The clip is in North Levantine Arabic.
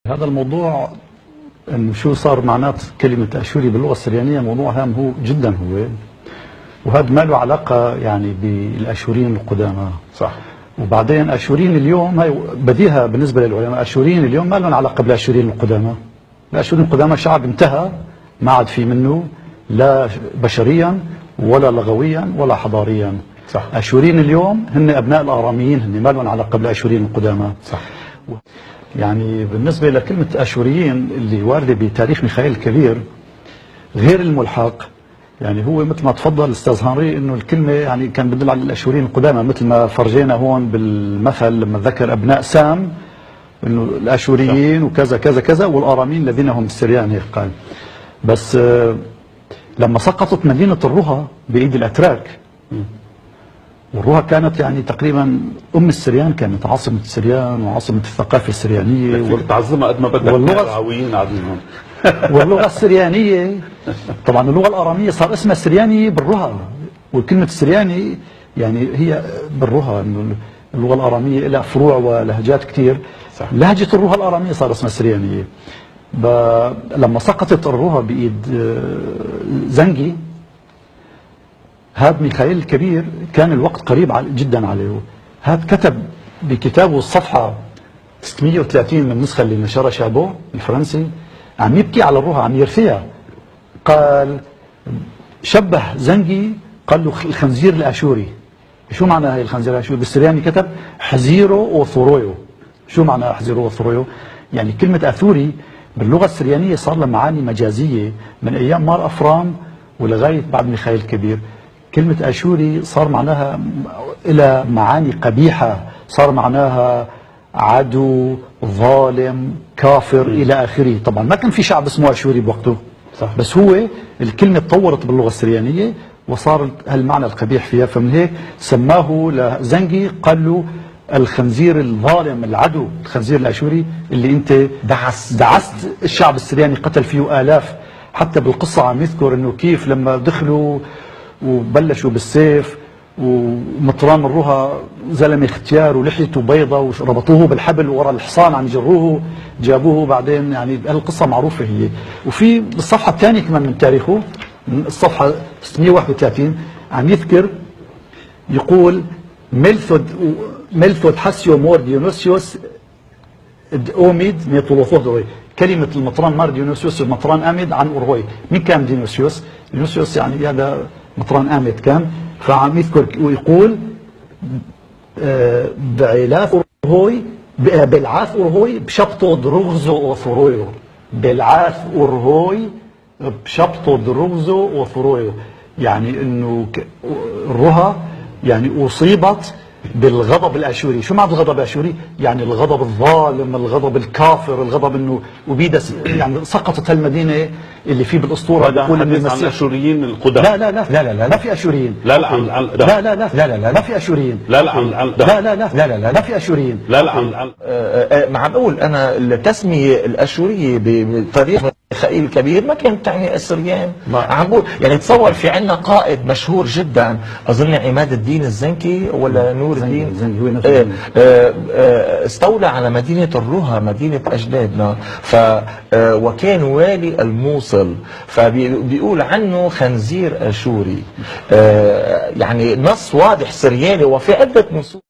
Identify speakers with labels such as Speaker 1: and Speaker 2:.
Speaker 1: هذا الموضوع انه شو صار معنات كلمة اشوري باللغة السريانية موضوع هام هو جدا هو، وهذا ما له علاقة يعني بالاشوريين القدامى.
Speaker 2: صح.
Speaker 1: وبعدين اشوريين اليوم هي بديهة بالنسبة للعلماء، اشوريين اليوم ما لهم علاقة بالاشوريين القدامى. الاشوريين القدامى شعب انتهى، ما عاد في منه لا بشريا ولا لغويا ولا حضاريا.
Speaker 2: صح.
Speaker 1: اشوريين اليوم هن ابناء الاراميين، هن ما لهم علاقة بالاشوريين القدامى.
Speaker 2: صح.
Speaker 1: يعني بالنسبة لكلمة أشوريين اللي واردة بتاريخ ميخائيل الكبير غير الملحق، يعني هو مثل ما تفضل أستاذ هنري إنه الكلمة يعني كان بدل على الأشوريين القدامى، مثل ما فرجينا هون بالمثل لما ذكر أبناء سام إنه الأشوريين وكذا كذا كذا والآراميين الذين هم السريان، هيك قال. بس لما سقطت مدينة الرها بإيد الأتراك، والرها كانت يعني تقريبا أم السريان، كانت عاصمة السريان وعاصمة الثقافة السريانية،
Speaker 2: فيك تعظمها قد ما بدك،
Speaker 1: واللغة
Speaker 2: العويين قاعدين هون.
Speaker 1: واللغة السريانية طبعا اللغة الآرامية صار اسمها سرياني بالرها، وكلمة السرياني يعني هي بالرها، إنه اللغة الآرامية لها فروع ولهجات كثير.
Speaker 2: صح.
Speaker 1: لهجة الرها الآرامية صار اسمها سريانية. لما سقطت الرها بإيد زنجي، هذا ميخائيل الكبير كان الوقت قريب جدا عليه، هذا كتب بكتابه الصفحة 630 من النسخة اللي نشرها شابو الفرنسي، عم يبكي على الروح، عم يرثيها. قال شبه زنجي، قال له الخنزير الآشوري. شو معنى هاي الخنزير الآشوري؟ بالسرياني كتب حزيرو وثرويو. شو معنى حزيرو وثرويو؟ يعني كلمة آثوري باللغة السريانية صار لها معاني مجازية من أيام مار أفرام ولغاية بعد ميخائيل الكبير. كلمة آشوري صار معناها إلى معاني قبيحة، صار معناها عدو، ظالم، كافر، إلى آخره. طبعا ما كان في شعب اسمه آشوري بوقته.
Speaker 2: صح.
Speaker 1: بس هو الكلمة تطورت باللغة السريانية وصار هالمعنى القبيح فيها، فمن هيك سماه لزنجي، قال له الخنزير الظالم العدو، الخنزير الآشوري اللي أنت دعست الشعب السرياني، قتل فيه آلاف. حتى بالقصة عم يذكر إنه كيف لما دخلوا وبلشوا بالسيف ومطران الرها زلمة ختيار ولحيته بيضة وربطوه بالحبل ورا الحصان عم يجروه جابوه بعدين، يعني القصة معروفة هي. وفي بالصفحة الثانية كمان من تاريخه، من الصفحة 631 عم يذكر يقول ملثود حسيو مور ديونوسيوس اوميد ميطولوثودروي. كلمة المطران مار ديونوسيوس المطران اميد عن اورهوي. مين كان ديونوسيوس؟ ديونوسيوس يعني هذا مطران اميد كان. فعم يذكر ويقول بعلاث اورهوي، بالعاث اورهوي بشبطو دروغزو اوثرويو. بالعاث اورهوي بشبطو دروغزو اوثرويو، يعني انه الرها يعني اصيبت بالغضب الاشوري. شو معنى الغضب الاشوري؟ يعني الغضب الظالم، الغضب الكافر، الغضب انه ابيد، يعني سقطت المدينة اللي فيه بالاسطوره.
Speaker 2: هذا
Speaker 1: بيقول
Speaker 2: حديث عن
Speaker 1: المسيح
Speaker 2: الاشوريين القدامى.
Speaker 1: لا لا لا
Speaker 3: لا لا لا.
Speaker 1: ما في اشوريين.
Speaker 2: لا لا عن
Speaker 1: لا لا لا
Speaker 3: لا لا لا.
Speaker 1: ما في اشوريين.
Speaker 2: لا لا عن
Speaker 1: لا لا لا
Speaker 3: لا لا لا.
Speaker 1: ما في اشوريين.
Speaker 2: لا لا عن
Speaker 3: ما عم بقول انا التسمية الاشورية بتاريخ ميخائيل الكبير ما كانت تعني السريان. عم بقول يعني تصور في عندنا قائد مشهور جدا، اظن عماد الدين الزنكي ولا نور الدين
Speaker 1: الزنكي، هو نفسه الزنكي.
Speaker 3: استولى على مدينة الرها، مدينة اجدادنا، ف وكان والي الموصل، فبيقول عنه خنزير اشوري. يعني نص واضح سرياني وفي عده نصوص.